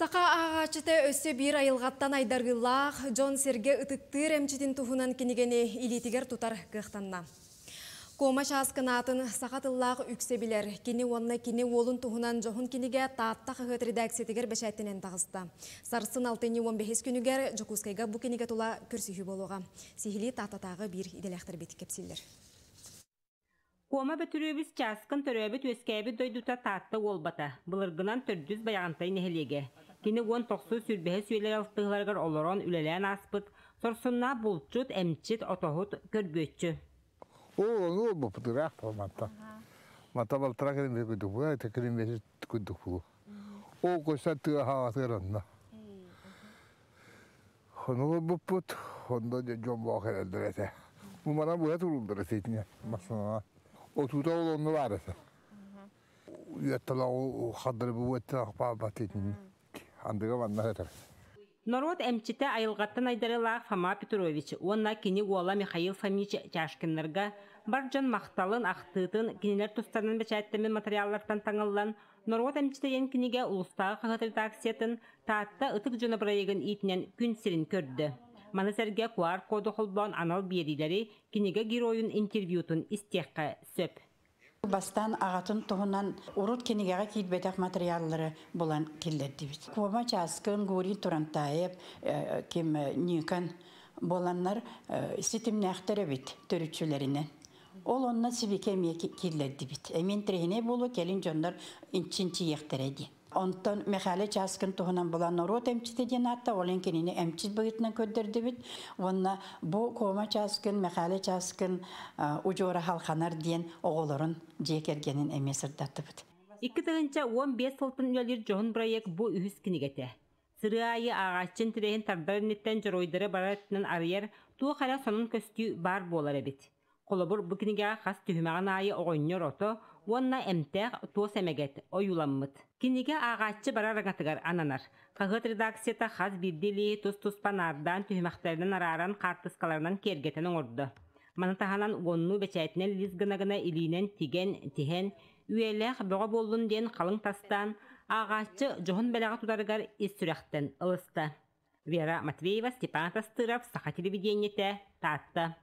Саха ааҕааччыта өссө биир айылҕаттан айдарыылаах, дьон-сэргэ ытыктыыр эмчитин туһунан кинигэни илиитигэр тутар кыахтанна. Куома Чааскын аатын саха тыллаах үксэ билэр. Кини уонна кини уолун туһунан дьоһун кинигэ Таатта хаһыат редакциятыгар бэчээттэнэн таҕыста. Сарсын алтынньы 15 күнүгэр Дьокуускайга бу кинигэ тула көрсүһүү буолуоҕа. Сиһилии Тааттатааҕы биир идэлээхтэрбит кэпсииллэр. Куома Бөтүрүөбүс Чааскын төрөөбүт-үөскээбит дойдута Таатта Уолбата, былыргынан Төрдүс Байаҕантай нэһилиэгэ. Кини уон тохсус сүүрбэһис үйэлэр алтыһыыларыгар олорон үлэлээн ааспыт сорсуннаах булчут, эмчит, отоһут, көрбүөччү. Ол ону уолбаппыт ыраах мантан. Мата балтара километр курдук була, это километр курдук булу. Ол көстөн тыа хаҕатыгар онно. Ону олорбуппут, онно дьон боох эрэллэр этэ. Бу манан быһа туруллар этэ итинэ массыынаҕа. Отуута ол онно баар этэ. Үөттэлэх хаддары бу үөттэлэх баалбат итини. Андыга манна этэр. Норуот эмчитэ айылҕаттан айдарыылаах Фома Петрович уонна кини уола Михаил Фомич Чашкиннарга бар дьон махталын, ахтыытын кинилэр тустарынан бэчээттэммит материаллартан таҥыллан Норуот эмчитэ диэн кинигэ улуустааҕы хаһыат редакциятын Таатта ытык дьоно бырайыагын иитинэн күн сирин көрдө. Маны сэргэ QR-коду холбоон анал биэриилэри, кинигэ геройун интервьютун истиэххэ сөп. Бастаан аҕатын туһунан урут кинигэҕэ киирбэтэх материаллары булан киллэрдибит. Куома Чааскын, Гурий Турантаев, ким Никон буоланнар ситимнээхтэр эбит төрүччүлэринэн. Ол онно сибики эмиэ киллэрдибит. Эмиэ интэриэһинэй буолуо, кэлин дьоннор чинчийиэхтэрэ диэн. Онтон Михаил Чааскын туһунан була норуот эмчитэ диэн аатта, ол иһин кинини эмчит быһыытынан көрдөрдүбүт. Уонна бу Куома Чааскын, Михаил Чааскын удьуора халханар диэн оҕолорун дьиэ кэргэнин эмиэ сырдаттыбыт. 2015 сылтан үлэлиир дьоһун бырайыак бу үһүс кинигэтэ. Сырыы аайы ааҕааччы интэриэһин тардар инниттэн дьоруойдары бары өттүнэн арыйар туох эрэ сонун көстүү баар буолар эбит. Холобур, бу кинигэҕэ хас түһүмэҕин аайы оҕонньор ото уонна эмтээх туос эмэгэт ойууламмыт. Кинигэ ааҕааччы бары араҥатыгар ананар. Хаһыат редакцията хас биирдии илииһи тус-туспа наардаан түһүмэхтэринэн арааран хаартыскаларынан киэргэтэн оҥордо. Маны таһынан уоннуу бэчээтинэн лиис гына-гына илиинэн тигэн, тиһэн, үйэлээх бөҕө буоллун диэн халыҥ тастаан, ааҕааччы дьоһун бэлэҕи тутарыгар ис сүрэхтэн ылыста. Вера Матвеева, Степан Тастыров, Саха телевидениетэ, Таатта.